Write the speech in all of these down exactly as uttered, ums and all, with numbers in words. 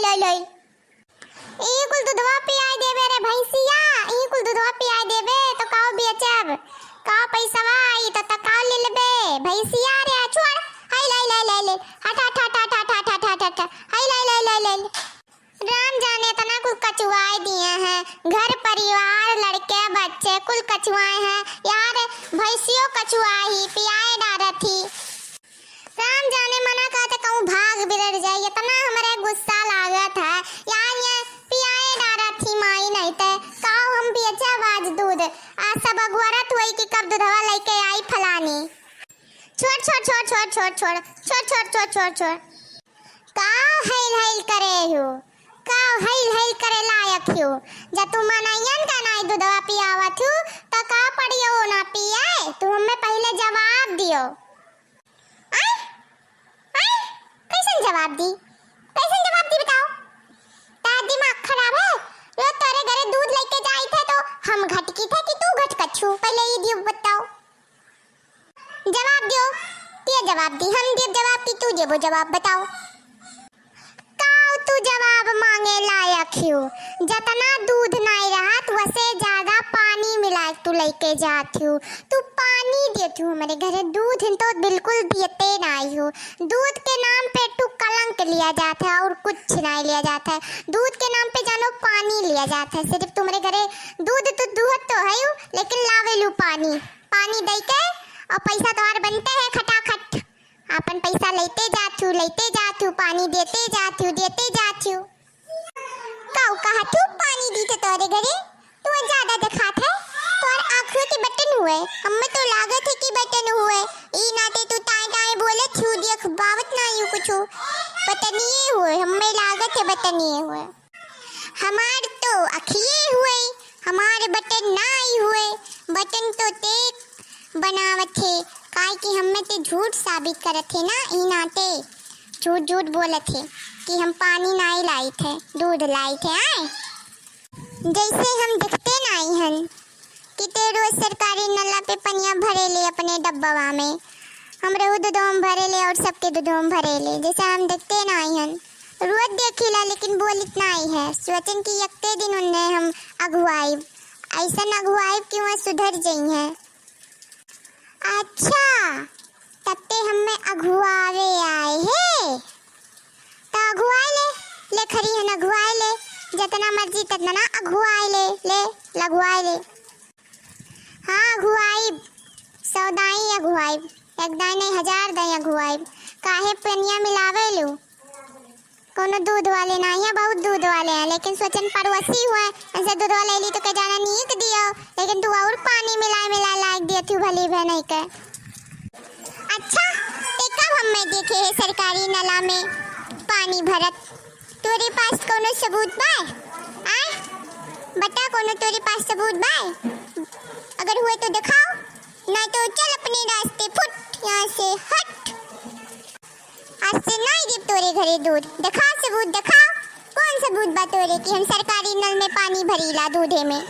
ले, ले। ई कुल दूधवा पियाए देबे रे भैंसिया, ई कुल दूधवा पियाए देबे तो काव बेचब, काव पैसवा आई तो, तो काव ले लेबे भैंसिया रे, छोड़, हाय ले, ले, ले, ले, हट, हट, हट, हट, हट, हट, हट, हट, हाय ले, ले, ले, ले, ले। राम जाने इतना कुल कचुआए दिए हैं, घर परिवार, लड़के बच्चे कुल कचुआए हैं यार, भैंसियो कचुआई ही, पियाए डारत ही। राम जाने मना कहते कहूँ भाग बिगड़ जाए, इतना हमरे गुस्सा लागत है यार, ये पियाए डारत ही माई नहीं ते, काव हम बेचब आज दूध, आज सब अगुअरत हुई कि कब दूधवा लेके आई फलानी। छोड़, छोड़, छोड़, छोड़। काव हैल हैल करे हो, काव हैल हैल करे लायक हो, जब तू मनइयन का नाई दूधवा पियावत हो, तो का पड़ियो ना पिए, तू हमें पहले जवाब दियो। आय? आय? कैसन जवाब दी? कैसन जवाब दी बताओ? तार दिमाग खराब है? रोज तोरे घरे दूध लेके जाई थे तो हम घटकी थे कि तू घटकछु? पहले ई दियो बताओ। जवाब दियो, के जवाब दी? हम देब जवाब कि तू देबो जवाब बताओ? काव तू जवाब मांगे लायक हो? जतना दूध नाई रहत, वसे ज्यादा पानी मिला के तू लेके जात हो। तू पानी देत हो हमरे घरे, दूध तो बिल्कुल देते नाई हो। दूध के नाम पे तू कलंक लिया जात है और कुछ नाई लिया जात है। दूध के नाम पे जानो पानी लिया जात है। सिर्फ तुम्हरे घरे दूध तो दुहत तो है, लेकिन लावेलू पानी, पानी दे के और पैसा तोहार बनते है खटाखट। आपन पैसा लेते जात हूँ, लेते जात हूँ, पानी देते जात हूँ, देते जात हूँ। काऊ कहा तू पानी दी थे तोरे घरे? तू ज्यादा दिखात है, तोर आँखों के बटन हुए, हमें तो लागत है कि बटन हुए। ई नाते तू ताए ताए बोलत हूँ, देख बावत ना यू कुछ बटनिए हुए, हमें लागत है बटनिए हुए। हमार तो अखिए हुए, हमार बटन नाई हुए, बटन तो ते बनावत है, काहे कि हमें ते झूठ साबित करत है ना, ई नाते झूठ झूठ बोलत है कि हम पानी नाई लाई थे, दूध लाई थे, आए जैसे हम देखते नाई हन। कि ते रोज सरकारी नला पे पनिया भरेले अपने डब्बवा में, हमरे उ दुधवा में भरेले और सबके दुधवा में भरेले, जैसे हम देखते नाई हन। रोज देखिला लेकिन बोलित नाई है। सोचन कि यक्के दिन उन्हें हम अगुआइब, ऐसन अगुआइब कि वह सुधर जइहें। अच्छा, तब ते हमें अगुआवे आए हे, त अगुआए ले, ले खरी हन अगुआए ले, जितना मर्जी तितना अगुआए ले, ले लगुआए ले। हाँ अगुआइब, सौ दाई अगुआइब, एक दाई नहीं हजार दाई अगुआइब। काहे पनिया मिलावे लू? कोनो दूध वाले ना है, बहुत दूध वाले हैं, लेकिन सोचन पड़ोसी हुए, इनसे दूधवा ले ली तो के जाना नीक दियो, लेकिन तू और पानी मिलाए मिलाए लायक दियो तू भली बहन के। अच्छा, ते कब हमें देखे है सरकारी नला में पानी भरत? तोरे पास कोनो सबूत बा? आय? बता कोनो तोरे पास सबूत बा? अगर हुए तो दिखाओ, नहीं तो चल अपने रास्ते फुट यहाँ से हट। आज से नाई देब तोरे घरे दूध। देखा सबूत, देखा कौन सबूत बा तोरे कि हम सरकारी नल में पानी भरीला दूधे में?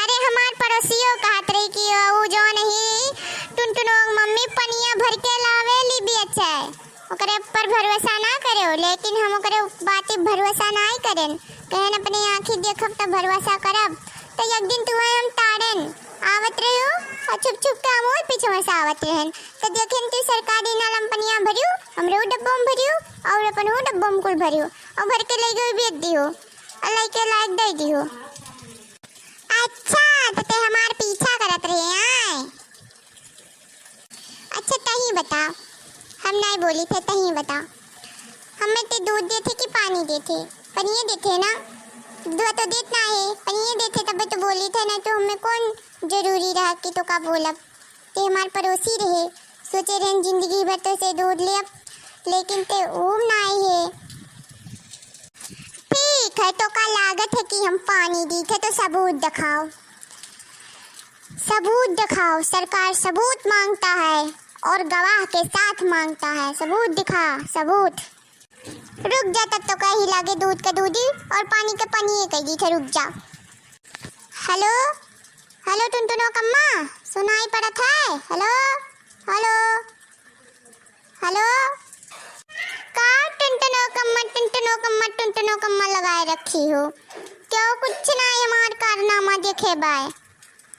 अरे हमार पड़ोसियो कहत रही कि ऊ जौन ही टुनटुनो मम्मी पनिया भर के लावेली बेचे, ओकरे ऊपर भरोसा ना करेउ, लेकिन हम ओकरे बात पे भरोसा नाई करेन। कहन अपने आँखी देखब त भरोसा करब। त एक दिन तुहे हम ताड़ेन आवत रह्यो और छुप छुप के हम ओही पीछे से आवत रहेन। त देखेन तू सरकारी नल में पनिया भरियो, हमरे उ डब्बो में भरियो और अपन उ डब्बो में कुल भरियो और भर के ले गयो बेच दियो और लइके लायक दे दियो। अच्छा, त ते हमार पीछा करत रहे आए। अच्छा तही बता, हम नाई बोली थे, तही बता, हमें ते दूध देथे कि पानी देथे? पनिये देथे ना, दूध तो देत ना है, पनिये देथे तबे तो बोली थे, नहीं तो हमें कौन जरूरी रहा कि तो का बोलब। ते हमार पड़ोसी रहे, सोचे रहन जिंदगी भर तो से दूध लेब, लेकिन ते ऊ नाई है। ठीक है, तो का लागत है कि हम पानी दी थे, तो सबूत दिखाओ। सबूत दिखाओ, सरकार सबूत मांगता है और गवाह के साथ मांगता है। सबूत दिखा, सबूत। रुक जा, तब तो कही लागे दूध के दूधी और पानी के पनिये कह दी थे, रुक जा। हेलो, हेलो टुनटुनो कम्मा, सुनाई पड़त है? Hello, hello. हेलो, का टुनटुनो कम्मा, टुनटुनो कम्मा, टुनटुनो रखी हो। क्यों कुछ ना हमार कारनामा देखे बाय,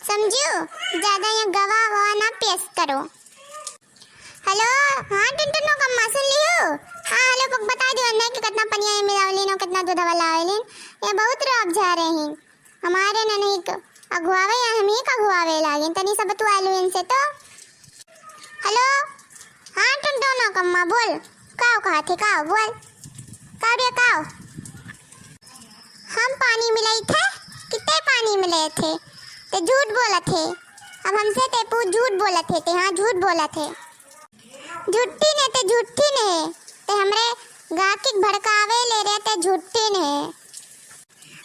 समझियो? ज्यादा यहाँ गवाह ववाह ना पेश करो। हेलो, हाँ टुनटुनो कम्मा सुन लियो? हाँ हेलो, पक बता दियो ने कि कितना पनिया ये मिलावलिन और कितना दूध वाला आवेलिन। ये बहुत रोब झा रही। हमारे ननही क अगुआवे या हम ही का अगुआवे लागिन, तनी सब बतुआ लो इनसे तो। हेलो, हाँ टुनटुनो कम्मा बोल, काव कहा थे, काव बोल, काव रे काव? हम पानी मिलाई थे, कितने पानी मिले थे, ते झूठ बोला थे। अब हमसे ते पू झूठ बोला थे, ते हाँ झूठ बोला थे। झूठी ने ते झूठी ने, ते हमरे गाहकी भड़कावे ले रहे ते झूठी ने।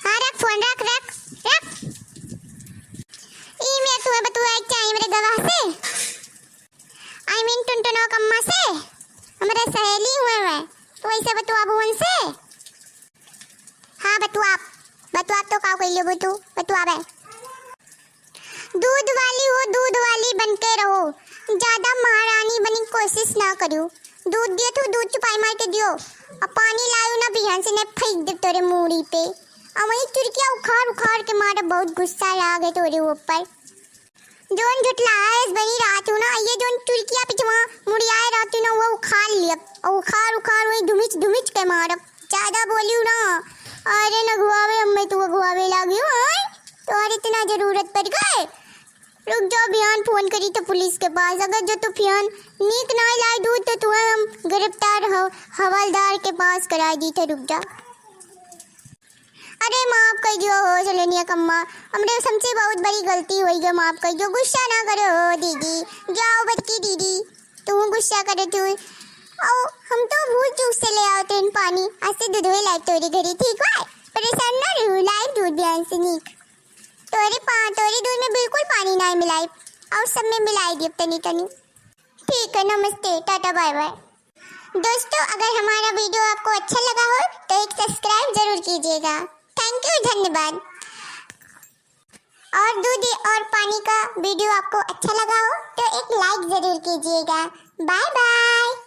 हाँ रख फोन, रख रख रख। ई में तुम्हें बतुआ चाहिए मेरे गवाह से, आई मीन टुनटुनो कम्मा से, हमरे सहेली हुए हुए, तो ऐसे बतुआ भुवन से। हाँ बतुआ, बतुआ तो का कइले बतू, बतुआ बे। दूध वाली हो, दूध वाली बन के रहो, ज्यादा महारानी बनी कोशिश ना करियो। दूध दियो तो दूध चुपाई मार के दियो, और पानी लायो ना बिहान से, नहीं फेंक दे तोरे मूड़ी पे। और वही चुरकिया उखाड़ उखाड़ के मारे, बहुत गुस्सा लागे तोरे ऊपर। जोन झुठलाएस बनी रहत हूँ ना, ये जोन चुरकिया पिछवा मुड़ियाए रहत हूँ ना, वो उखाड़ लियब। और उखाड़ उखाड़ वही धुमिच धुमिच के मारब। ज्यादा बोलियो ना। अरे नगुआवे, अम्मे तू अगुआवे लागियो, आय? तोहर इतना जरूरत पड़ गए? रुक जाओ, बिहान फोन करी तो पुलिस के पास। अगर जो तू फियान नीक ना लाई दूध तो तुम्हें हम गिरफ्तार हव-, हवलदार के पास कराई दी थे। रुक जा। अरे माफ कर दियो हो सलोनिया कम्मा, हमरे हमसे बहुत बड़ी गलती होई गई, माफ कर दियो, गुस्सा ना करो हो दीदी। जाओ बड़की दीदी, तू गुस्सा करे तू। ओ, हम तो भूल चूक से ले आओ तेन पानी, आज से दूध होए लाए तोरे घरे, ठीक बा? परेशान ना रहू, लाइब दूध बिहान से नीक। तोरे पा-, तोरे दूध में बिल्कुल पानी ना मिलाई, और सब में मिलाई दियब तनी तनी। ठीक है, नमस्ते, टाटा, बाय बाय। दोस्तों, अगर हमारा वीडियो आपको अच्छा लगा हो तो एक सब्सक्राइब जरूर कीजिएगा। थैंक यू, धन्यवाद। और दूध और पानी का वीडियो आपको अच्छा लगा हो तो एक लाइक जरूर कीजिएगा। Bye bye.